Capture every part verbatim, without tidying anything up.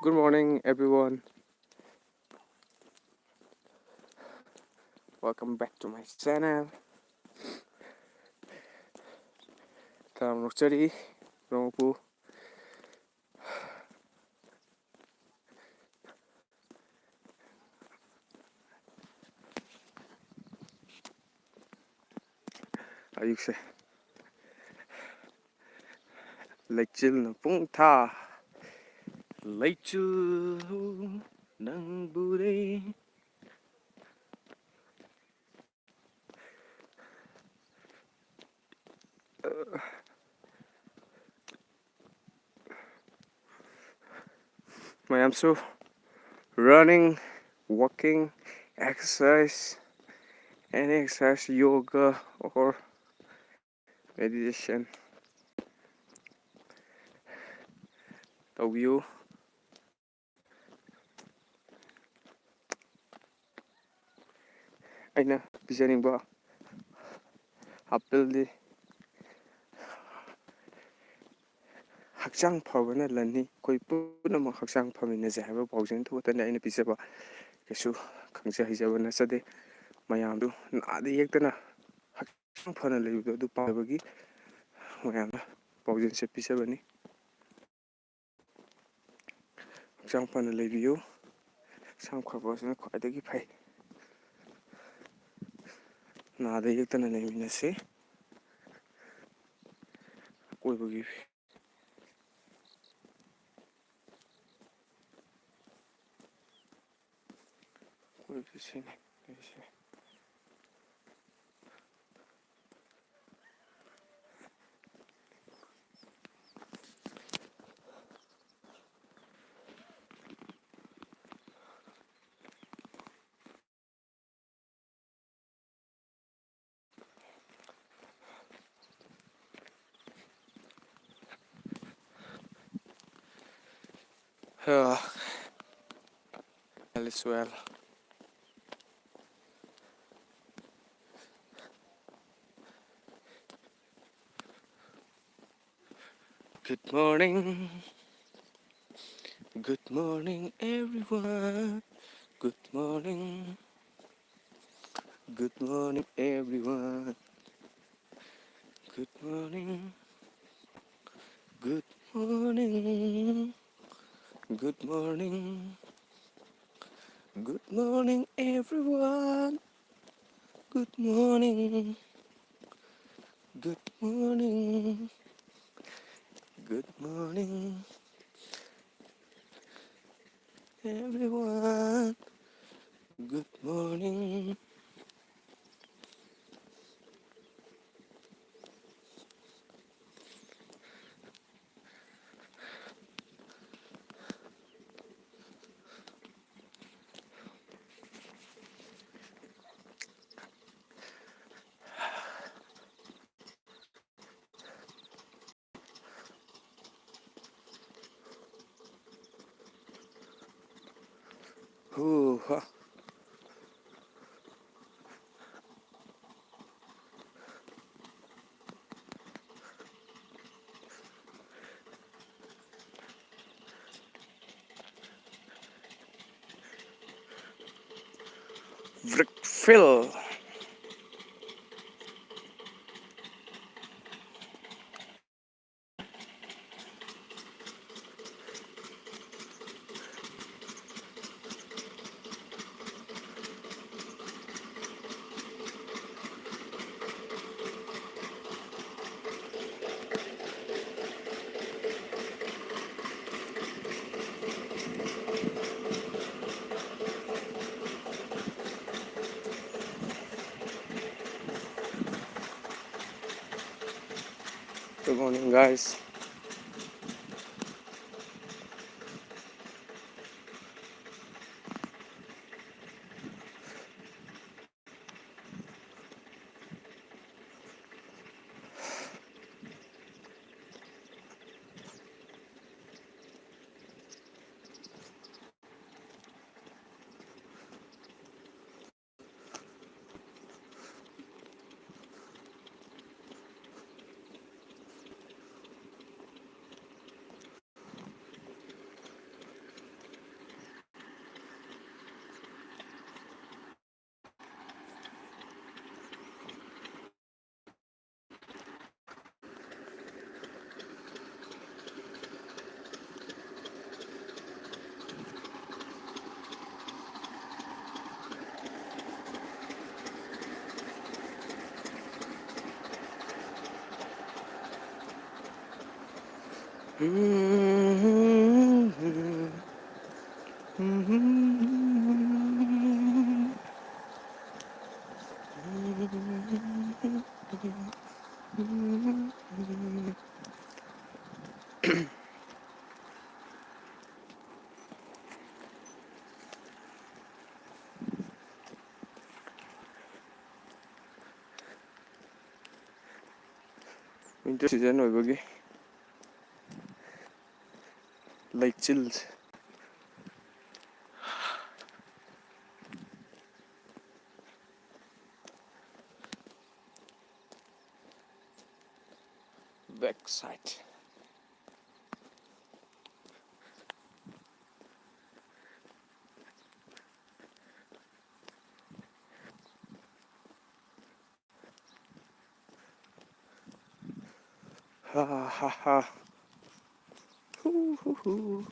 Good morning, everyone. Welcome back to my channel. ꯇꯥꯕ꯭ꯔꯣ? ꯆꯔꯤ ꯔꯣꯡꯄꯨ꯫ ꯑꯌꯨꯛꯁꯦ ꯂꯩꯆꯤꯜꯅ ꯄꯨꯡ ꯊꯥ, ꯂꯩꯆꯤꯜ ꯅꯪꯕꯨꯔꯦ꯫ ꯃꯌꯥꯝꯁꯨ running, walking, exercise, any exercise, yoga or meditation ꯇꯧꯕꯤꯌꯨ꯫ ꯑꯩꯅ ꯄꯤꯖꯅꯤꯡꯕ ꯑꯥꯄꯤꯜꯗꯤ ꯍꯛꯆꯥꯡ ꯐꯕꯅ ꯂꯟꯅꯤ, ꯑꯩꯈꯣꯏ ꯄꯨꯝꯅꯃꯛ ꯍꯛꯆꯥꯡ ꯐꯃꯤꯟꯅꯁꯦ ꯍꯥꯏꯕ ꯄꯥꯎꯖꯦꯜ ꯊꯣꯛꯇꯅ ꯑꯩꯅ ꯄꯤꯖꯕ꯫ ꯀꯩꯁꯨ ꯈꯪꯖ ꯍꯩꯖꯕ ꯅꯠꯆꯗꯦ꯫ ꯃꯌꯥꯝꯗꯨ ꯅꯥꯗ ꯌꯦꯛꯇꯅ ꯍꯛꯆꯥꯡ ꯐꯅ ꯂꯩꯕꯗꯣ ꯑꯗꯨ ꯄꯥꯝꯕꯒꯤ ꯃꯌꯥꯝꯗ ꯄꯥꯎꯖꯦꯜꯁꯦ ꯄꯤꯖꯕꯅꯤ꯫ ꯍꯛꯆꯥꯡ ꯐꯅ ꯂꯩꯕꯤꯌꯨ꯫ ꯍꯛꯆꯥꯡ ꯐꯕ ꯑꯁꯤꯅ ꯈ꯭ꯋꯥꯏꯗꯒꯤ ꯐꯩ꯫ ꯅꯥꯗ ꯌꯦꯛꯇꯅ ꯂꯩꯃꯤꯟꯅꯁꯤ꯫ ꯑꯀꯣꯏꯕꯒꯤ ꯀꯣꯏꯕꯁꯤꯅꯤ ꯂꯩꯔꯤꯁꯦ꯫ All is well. Good morning. Good morning, everyone. Good morning. Good morning, everyone. Good morning. Good morning. Good morning. Good morning, everyone. Good morning. Good morning. Good morning, everyone. Good morning. Ooh, huh. Brickfield. Good morning, guys. Winter season ꯑꯣꯏꯕꯒꯤ ꯂꯩꯆꯤꯜꯁꯦ꯫ Back side. Ha ha ha. Hoo, hoo, hoo.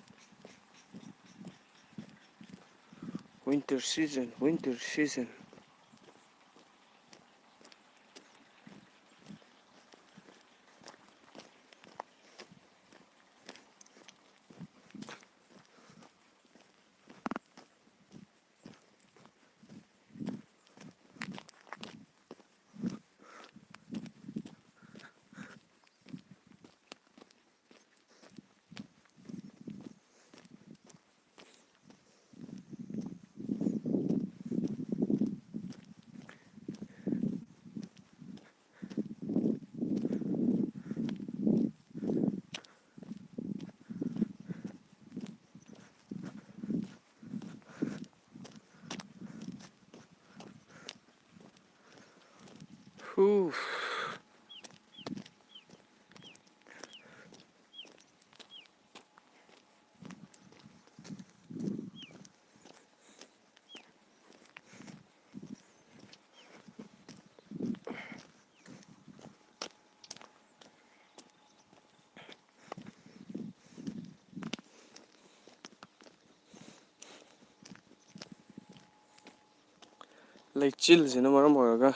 Winter season, winter season. Whew. ꯂꯩꯆꯤꯜꯁꯤꯅ ꯃꯔꯝ ꯑꯣꯏꯔꯒ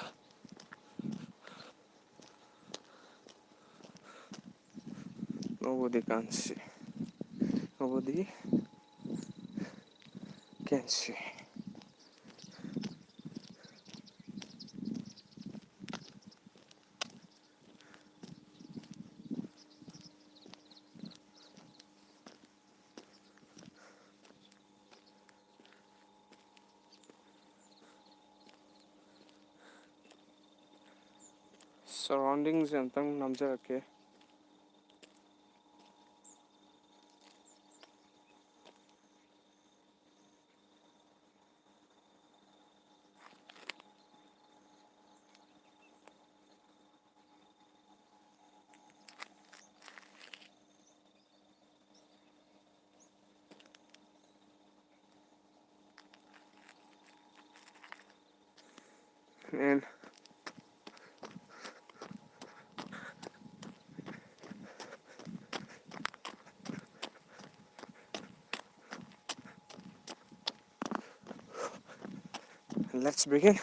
ꯅꯣꯡ Nobody can see. Nobody can see. Surroundings ꯑꯝꯇꯪ ꯅꯝꯖꯔꯛꯀꯦ꯫ And let's begin.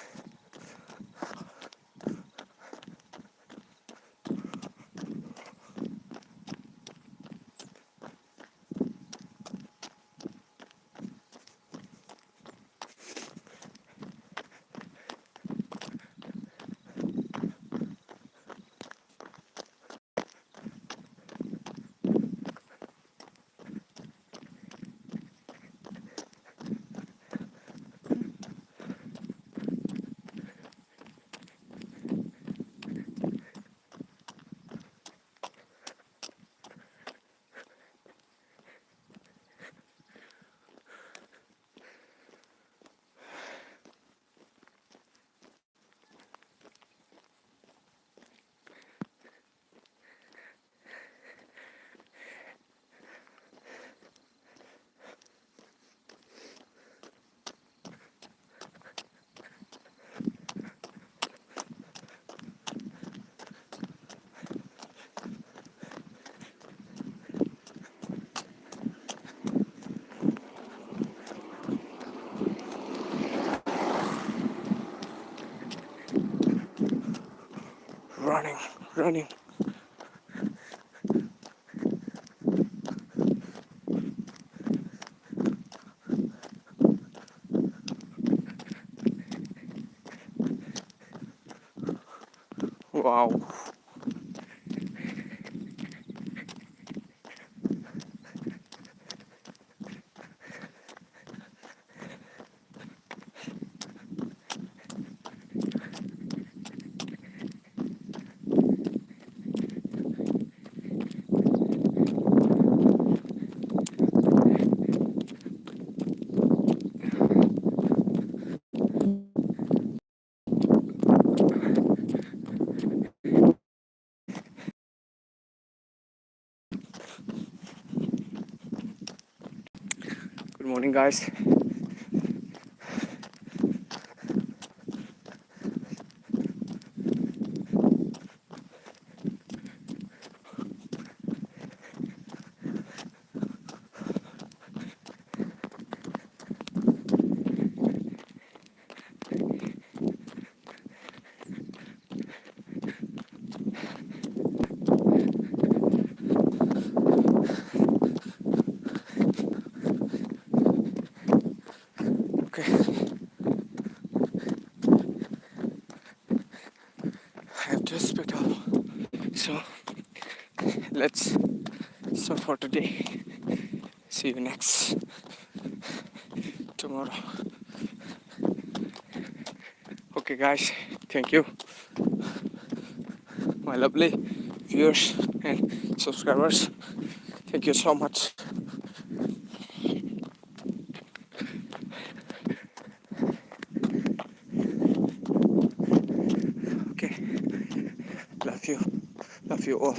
Running, running. Wow. Good morning, guys. Okay. I have just picked up. So let's stop for today. See you next tomorrow. Okay, guys, thank you, my lovely viewers and subscribers. Thank you so much. Okay. Love you. Love you all.